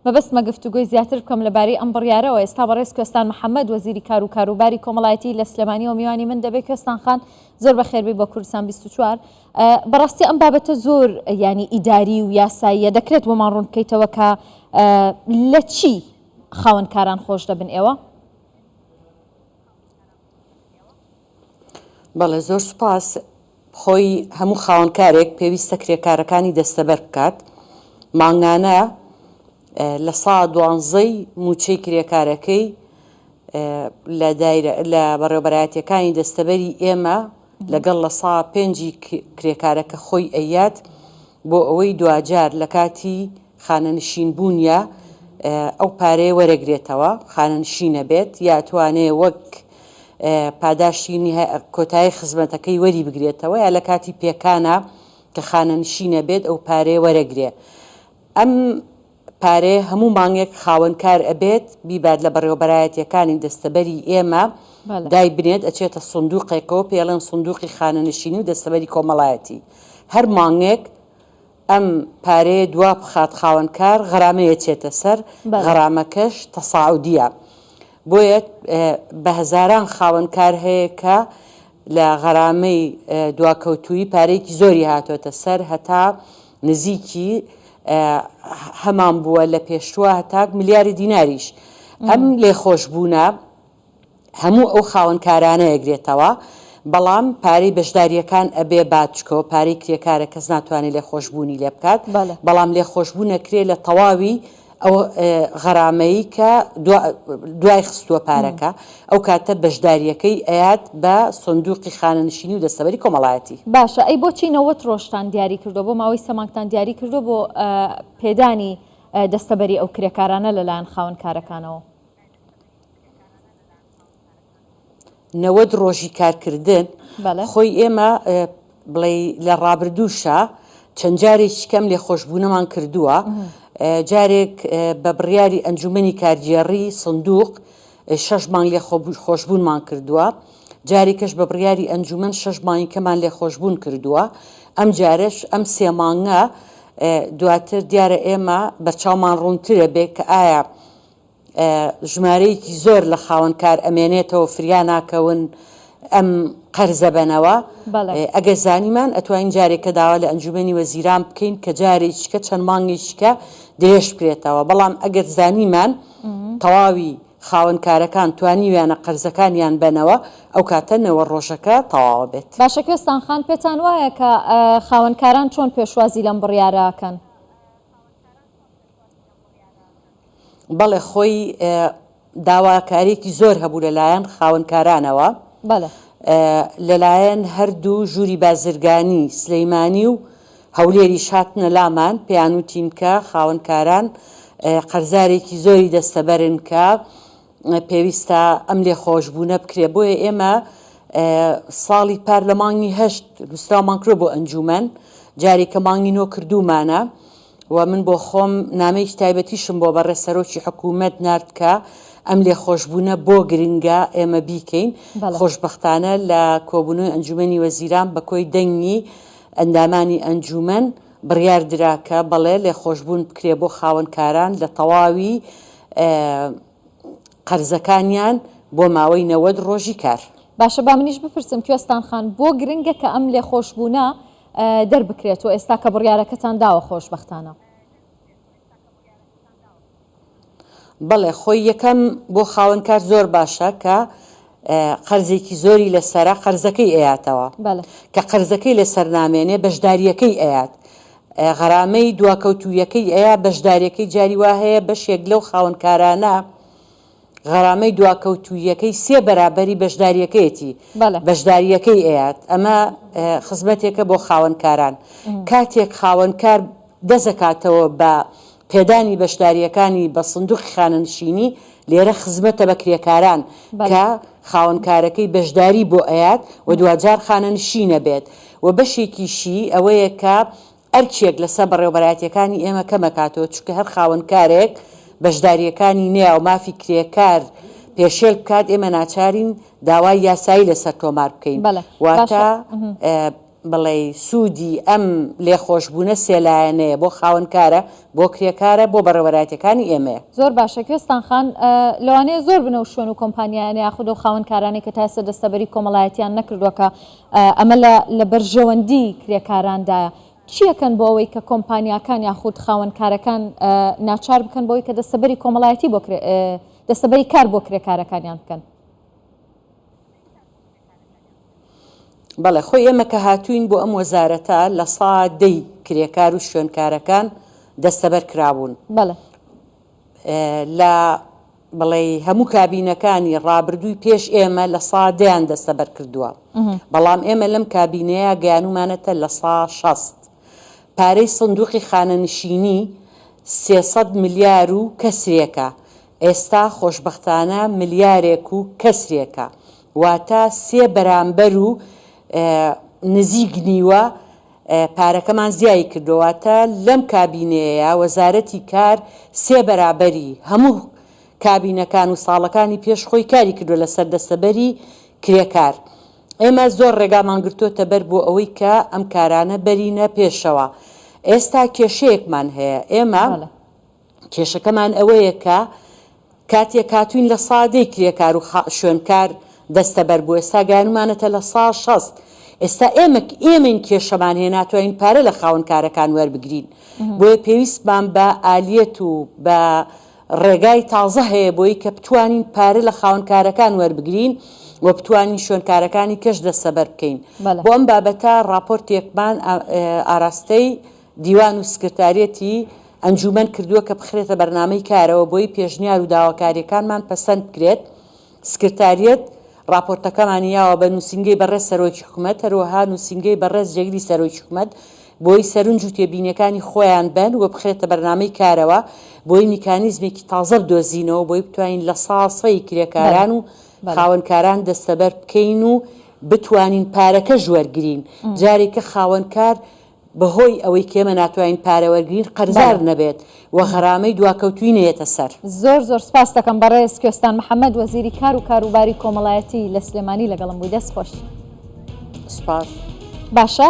مەبەستمە گفتوگۆی زیاتر بکەم لەبارەی ئەم بڕیارەوە، ئێستا بەڕێز کوێستان محەمەد وەزیری کار و کاروباری کۆمەڵایەتی لە سلێمانیەوە میوانی من دەبێت. کوێستان خان زۆر بەخێربێی بۆ کوردستان 24. بەڕاستی ئەم بابەتە زۆر یانی ئیداری و یاساییە، دەکرێت بۆمان ڕوون بکەیتەوە کە لە چی خاوەنکاران خۆش دەبن ئێوە؟ بەڵێ زۆر سوپاس. خۆی هەموو خاوەنکارێک پێویستە کرێکارەکانی دەستەبەر بکات، مانگانە لە سا دوانزەی مووچەی کرێکارەکەی لە دایرە لە بەڕێوەبەرایەتیەکانی دەستەبەری ئێمە لەگەڵ لە سا پێنجی کرێکارەکە خۆی ئەیات بۆ ئەوەی دواجار لە کاتی خانەنشین بوونیا ئەو پارەیە وەرەگرێتەوە خانەنشینە بێت یا توانێ وەک پاداشتی کۆتایی خزمەتەکەی وەری بگرێتەوە یا لە کاتی پێکانە کە خانەنشینە بێت ئەو پارەیە وەرەگرێ. ئەم پارەیە هەموو مانگێک خاوەنکار ئەبێت بیبات لە بەڕێوەبەرایەتیەکانی دەستەبەری ئێمە دایبنێت ئەچێتە سندوقێکەوە پێڵێن سندوقی خانەنشینی و دەستەبەری کۆمەڵایەتی هەر مانگێک ئەم پارەیە دوا بخات خاوەنکار غەرامەی ئەچێتە سەر، غەرامەکەش تەساعودیە. بۆیە بە هەزاران خاوەنکار هەیە کە لە غەرامەی دواکەوتوویی پارەیەکی زۆری هاتۆتە سەر هەتا نزیکی هەمان بووە لە پێشوە هەتا ملیاری دیناریش. ئەم لێخۆشبوونە هەموو ئەو خاوەنکارانە ئەگرێتەوە، بەڵام پارەی بەشدارییەکان ئەبێ بات چکۆ پارەی کرێکارە کەس ناتوانێ لێخۆشبوونی لێ بکات، بەڵام لێخۆشبوون ئەکرێ لە تەواوی ئەو غەرامەی کە دوای خستووە پارەکە، ئەو کاتە بەشدارییەکەی ئەیات بە سندوقی خانەنشینی و دەستەبەری کۆمەڵایەتی. باشە ئەی بۆچی 90 ڕۆژتان دیاری کردووە بۆ ماوەی سێ مانگتان دیاری کردووە بۆ پێدانی دەستەبەری ئەو کرێکارانە لەلایەن خاوەن کارەکانەوە؟ 90 ڕۆژی کارکردن خۆی ئێمە بڵێ لە ڕابردووشە چەند جارێکی کەم لێخۆشبوونەمان کردووە جارێک بە بڕیاری ئەنجومەنی کارگێڕی سندوق شەش مانگ لێ خۆشبوونمان کردووە جارێکەش بە بڕیاری ئەنجومەن شەش مانگیکەمان لێخۆشبوون کردووە ئەم جارش ئەم سێ مانگە دواتر دیارە ئێمە بەرچاومان ڕوونترە بێ کە ئایا ژمارەیەکی زۆر لە خاوەن کار ئەمێنێتەوە فریا ناکەون ئەم قەرزە بەنەوە ئەگەر زانیمان ئەتوانین جارێک کە داوا لە ئەنجومەنی وەزیران بکەین کە جارێکیکە چەند مانگێکیکە درێژ بکرێتەوە بەڵام ئەگەر زانیمان تەواوی خاوەن کارەکان توانیویانە قەرزەکانیان بەنەوە ئەو کاتە نەوە ڕۆژەکە تەواوە بێت. باشە کوێستان خان پێتان وایە کە خاوەنکاران چۆن پێشوازی لەم بڕیارە ئەکەن؟ بەڵێ خۆی داواکاریەکی زۆر هەبوو لەلایەن خاوەنکارانەوە لەلایەن هەردوو ژووری بازرگانی سلەیمانی و هەولێریش هاتنە لامان پێیان وتین کە خاوەنکاران قەرزارێکی زۆری دەستەبەرن کە پێویستە ئەم لێخۆشبوونە بکرێ بۆیە ئێمە ساڵی پار لە مانگی هەشت نووسراومان کردووە بۆ ئەنجومەن جارێکە مانگی نۆ کردوومانە و من بۆ خۆم نامەیەکی تایبەتیشم بۆ بەڕێز سەرۆکی حکوومەت نارد کە ئەم لێخۆشبوونە بۆ گرنگە ئێمە بیکەین. خۆشبەختانە لە کۆبوونەوەی ئەنجوومەنی وەزیران بە کۆی دەنگی ئەندامانی ئەنجوومەن بڕیار درا کە بەڵێ لێخۆشبوون بکرێ بۆ خاوەنکاران لە تەواوی قەرزەکانیان بۆ ماوەی 90 ڕۆژی کار. باشە با منیش بپرسم کوێستان خان بۆ گرنگە کە ئەم لێخۆشبوونە دەربکرێت و ئێستا کە بڕیارەکەتان داوە خۆشبەختانە. بەڵێ خۆی یەکەم بۆ خاوەنکار زۆر باشە کە قەرزێکی زۆری لەسەرە قەرزەکەی ئەیاتەوە کە قەرزەکەی لەسەر نامێنێ بەشداریەکەی ئەیات غەرامەی دواکەوتوویەکەی ئەیا بەشداریەکەی جاری وا هەیە بەشێک لەو خاوەنکارانە غەرامەی دواکەوتووییەکەی سێ بەرابەری بەشدارییەکەیەتی، بەشدارییەکەی ئەیات، ئەمە خزمەتێکە بۆ خاوەنکاران. کاتێک خاوەنکار دەستەکاتەوە بە پێدانی بەشدارییەکانی بە سندوقی خانەنشینی، لێرە خزمەتە بە کرێکاران کە خاوەنکارەکەی بەشداری بۆ ئەیات و دواجار خانەنشینەبێت و بەشێکیشی ئەوەیە کە ئەرکێک لەسەر بەڕێوەبەرایەتیەکانی ئێمە کەمەکاتەوە، چونکە هەر خاوەن کارێک بەشدارییەکانی نەیا و مافی کرێکار پێشێل بکات، ئێمە ناچارین داوای یاسایی لەسەر تۆمار بکەین، واتە. بڵێی سوودی ئەم لێخۆشبوونە سێلایەنەیە، بۆ خاوەنکارە، بۆ کرێکارە، بۆ بەڕێوەرایەتیەکانی ئێمەیە. زۆر باشە کوێستان خان، لەوانەیە زۆر بن ئەو شوێن و کۆمپانیایانە یاخود ئەو خاوەنکارانەی کە تا ئێستا دەستەبەری کۆمەڵایەتیان نەکردووە کە ئەمە لە لە بەرژەوەندی کرێکاراندایە، چی ئەکەن بۆ ئەوەی کە کۆمپانیاکان یاخود خاوەنکارەکان ناچار بکەن بۆ ئەوەی کە دەستەبەری کۆمەڵایەتی بۆ دەستەبەری کار بۆ کرێکارەکانیان بکەن؟ بەڵێ خۆی ئێمە کە هاتووین بۆ ئەم وەزارەتە لە سا دەی کرێکار و شوێنکارەکان دەستەبەر کرابوون. بەڵێ. لە بڵێی هەموو کابینەکانی ڕابردووی پێش ئێمە لە سا دەیان دەستەبەر کردووە. بەڵام ئێمە لەم کابینەیە گەیانومانەتە لە سا 60. پارەی سندوقی خانەنشینی 300 ملیار و کەسرێکە، ئێستا خۆشبەختانە ملیارێک و کەسرێکە، واتە سێ بەرامبەر و نزیک نیوە پارەکەمان زیای کردووە، واتە لەم کابینەیەیا وەزارەتی کار سێ بەرابەری هەموو کابینەکان و ساڵەکانی پێش خۆی کاری کردووە لەسەر دەستەبەری کرێکار. ئێمە زۆر ڕێگامان گرتۆتە بەر بۆ ئەوەی کە ئەم کارانە بەرینە پێشەوە. ئێستا کێشەیەکمان هەیە، ئێمە. کێشەکەمان ئەوەیە کە کاتێک هاتووین لە سادەی کرێکار و شوێنکار دەستەبەر بوو ئێستا گەیانومانەتە لە سا 60 ئێستا ئێمە ئێمەین کێشەمان هەیە ناتوانین پارە لە خاوەنکارەکان وەربگرین بۆیە پێویستمان بە ئالیەت و بە ڕێگای تازە هەیە بۆی کە بتوانین پارە لە خاوەنکارەکان وەربگرین و بتوانین شوێنکارەکانی کەش دەستەبەر بکەین بۆ ئەم بابەتە ڕاپۆرتێکمان ئاراستەی دیوان و سکرتاریەتی ئەنجوومەن کردووە کە بخرێتە بەرنامەی کارەوە بۆی پێشنیار و داواکارییەکانمان پەسەند بکرێت، سکرتاریەت ڕاپۆرتەکەمانی یاوە بە نووسینگەی بەڕێز سەرۆکی حکومەت، هەروەها نووسینگەی بەڕێز جێگری سەرۆکی حکومەت بۆی سەرنج و تێبینییەکانی خۆیان بەن و بخرێتە بەرنامەی کارەوە بۆی میکانیزمێکی تازە بدۆزینەوە بۆی بتوانین لە ساسەی کرێکاران و خاوەنکاران دەستەبەر بکەین و بتوانین پارەکەش وەرگرین جارێکە خاوەنکار بەهۆی ئەوەی کە ئێمە ناتوانین پارە وەرگرین قەرزار نەبێت و غەرامەی دواکەوتووی نەیەتە سەر. زۆر زۆر سپاست دەکەم بەڕێز کوێستان محەمەد وەزیری کار و کاروباری کۆمەڵایەتی لە سلێمانی لەگەڵم بووی دەست خۆش. سپاس. باشە.